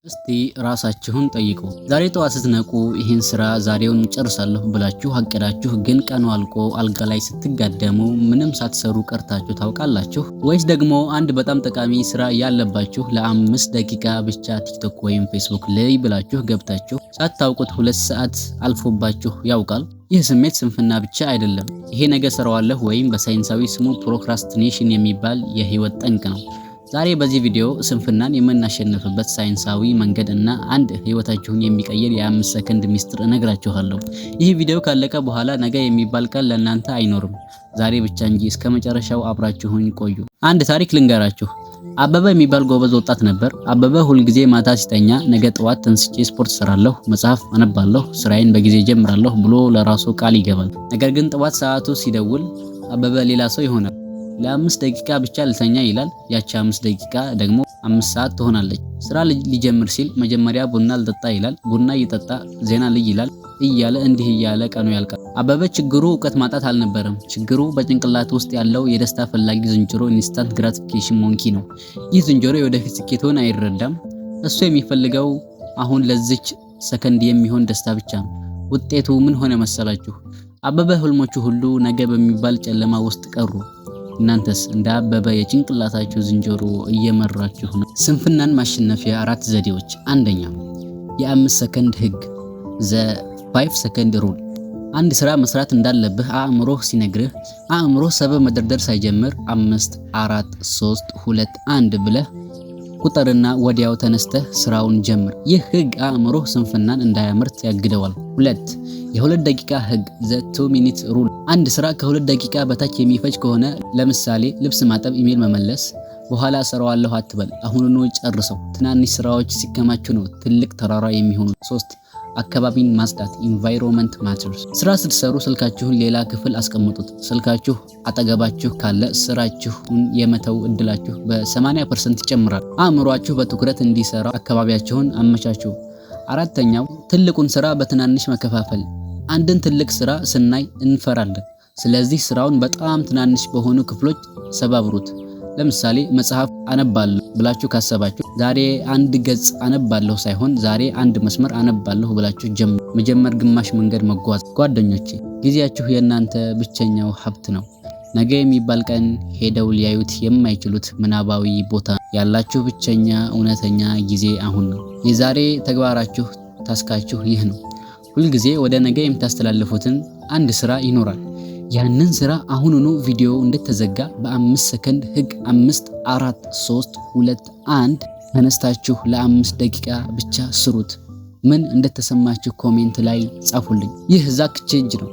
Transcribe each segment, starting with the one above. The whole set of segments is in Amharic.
እስቲ ራሳችሁን ጠይቁ። ዛሬ ጠዋት ስትነቁ ይህን ስራ ዛሬውን ጨርሳለሁ ብላችሁ አቅዳችሁ ግን ቀኑ አልቆ አልጋ ላይ ስትጋደሙ ምንም ሳትሰሩ ቀርታችሁ ታውቃላችሁ? ወይስ ደግሞ አንድ በጣም ጠቃሚ ስራ ያለባችሁ ለ5 ደቂቃ ብቻ ቲክቶክ ወይም ፌስቡክ ልይ ብላችሁ ገብታችሁ ሳታውቁት 2 ሰዓት አልፎባችሁ ያውቃል? ይህ ስሜት ስንፍና ብቻ አይደለም። ይሄ ነገ እሰራዋለሁ ወይም በሳይንሳዊ ስሙ procrastination የሚባል የህይወት ጠንቅ ነው። ዛሬ በዚህ ቪዲዮ ስንፍናን የምናሸንፍበት ሳይንሳዊ መንገድ እና አንድ ህይወታችሁን የሚቀይር የ5 ሰከንድ ሚስጥር እነግራችኋለሁ። ይህ ቪዲዮ ካለቀ በኋላ ነገ የሚባል ቃል ለእናንተ አይኖርም፣ ዛሬ ብቻ እንጂ። እስከ መጨረሻው አብራችሁኝ ቆዩ። አንድ ታሪክ ልንገራችሁ። አበበ የሚባል ጎበዝ ወጣት ነበር። አበበ ሁልጊዜ ማታ ሲተኛ ነገ ጠዋት ተነስቼ ስፖርት እሰራለሁ፣ መጽሐፍ አነባለሁ፣ ስራዬን በጊዜ እጀምራለሁ ብሎ ለራሱ ቃል ይገባል። ነገር ግን ጠዋት ሰዓቱ ሲደውል አበበ ሌላ ሰው ይሆናል። ለ5 ደቂቃ ብቻ ልተኛ ይላል። ያቺ 5 ደቂቃ ደግሞ 5 ሰዓት ትሆናለች። ስራ ሊጀምር ሲል መጀመሪያ ቡና ልጠጣ ይላል። ቡና እየጠጣ ዜና ልይ ይላል። እያለ እንዲህ እያለ ቀኑ ያልቃል። አበበ ችግሩ እውቀት ማጣት አልነበረም። ችግሩ በጭንቅላቱ ውስጥ ያለው የደስታ ፈላጊ ዝንጀሮ instant gratification monkey ነው። ይህ ዝንጀሮ የወደፊት ስኬቱን አይረዳም። እሱ የሚፈልገው አሁን ለዚች ሰከንድ የሚሆን ደስታ ብቻ ነው። ውጤቱ ምን ሆነ መሰላችሁ? አበበ ህልሞቹ ሁሉ ነገ በሚባል ጨለማ ውስጥ ቀሩ። እናንተስ እንደ አበበ የጭንቅላታችሁ ዝንጀሮ እየመራችሁ ነው? ስንፍናን ማሸነፊያ አራት ዘዴዎች። አንደኛ፣ የ5 ሰከንድ ህግ፣ the 5 second rule። አንድ ስራ መስራት እንዳለብህ አእምሮህ ሲነግርህ፣ አእምሮህ ሰበብ መደርደር ሳይጀምር አምስት፣ አራት፣ ሶስት፣ ሁለት፣ አንድ ብለህ ቁጠርና ወዲያው ተነስተህ ስራውን ጀምር። ይህ ህግ አእምሮህ ስንፍናን እንዳያመርት ያግደዋል። ሁለት፣ የ2 ደቂቃ ህግ፣ the 2 minute rule። አንድ ስራ ከ2 ደቂቃ በታች የሚፈጅ ከሆነ፣ ለምሳሌ ልብስ ማጠብ፣ ኢሜል መመለስ፣ በኋላ እሰራዋለሁ አትበል። አሁኑኑ ጨርሰው። ትናንሽ ስራዎች ሲከማቹ ነው ትልቅ ተራራ የሚሆኑት። ሶስት፣ አካባቢን ማጽዳት፣ environment matters። ስራ ስትሰሩ ስልካችሁን ሌላ ክፍል አስቀምጡት። ስልካችሁ አጠገባችሁ ካለ ስራችሁን የመተው እድላችሁ በ80% ይጨምራል። አእምሯችሁ በትኩረት እንዲሰራ አካባቢያችሁን አመቻቹ። አራተኛው፣ ትልቁን ስራ በትናንሽ መከፋፈል። አንድን ትልቅ ስራ ስናይ እንፈራለን። ስለዚህ ስራውን በጣም ትናንሽ በሆኑ ክፍሎች ሰባብሩት። ለምሳሌ መጽሐፍ አነባለሁ ብላችሁ ካሰባችሁ ዛሬ አንድ ገጽ አነባለሁ ሳይሆን ዛሬ አንድ መስመር አነባለሁ ብላችሁ ጀምሩ። መጀመር ግማሽ መንገድ መጓዝ። ጓደኞቼ፣ ጊዜያችሁ የእናንተ ብቸኛው ሀብት ነው። ነገ የሚባል ቀን ሄደው ሊያዩት የማይችሉት ምናባዊ ቦታ። ያላችሁ ብቸኛ እውነተኛ ጊዜ አሁን ነው። የዛሬ ተግባራችሁ፣ task ኣችሁ ይህ ነው። ሁልጊዜ ወደ ነገ የምታስተላልፉትን አንድ ስራ ይኖራል። ያንን ስራ አሁኑኑ ቪዲዮ እንደተዘጋ በ5 ሰከንድ ህግ አምስት፣ አራት፣ ሶስት፣ ሁለት፣ አንድ ተነስታችሁ ለ5 ደቂቃ ብቻ ስሩት። ምን እንደተሰማችሁ comment ላይ ጻፉልኝ። ይህ ዛክ ቼንጅ ነው።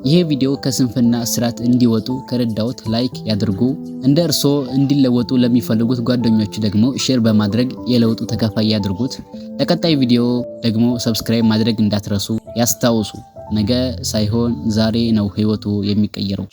ይሄ ቪዲዮ ከስንፍና እስራት እንዲወጡ ከረዳዎት like ያድርጉ። እንደ እርስዎ እንዲለወጡ ለሚፈልጉት ጓደኞች ደግሞ share በማድረግ የለውጡ ተካፋይ ያድርጉት። ለቀጣይ ቪዲዮ ደግሞ subscribe ማድረግ እንዳትረሱ። ያስታውሱ፣ ነገ ሳይሆን ዛሬ ነው ህይወቱ የሚቀየረው።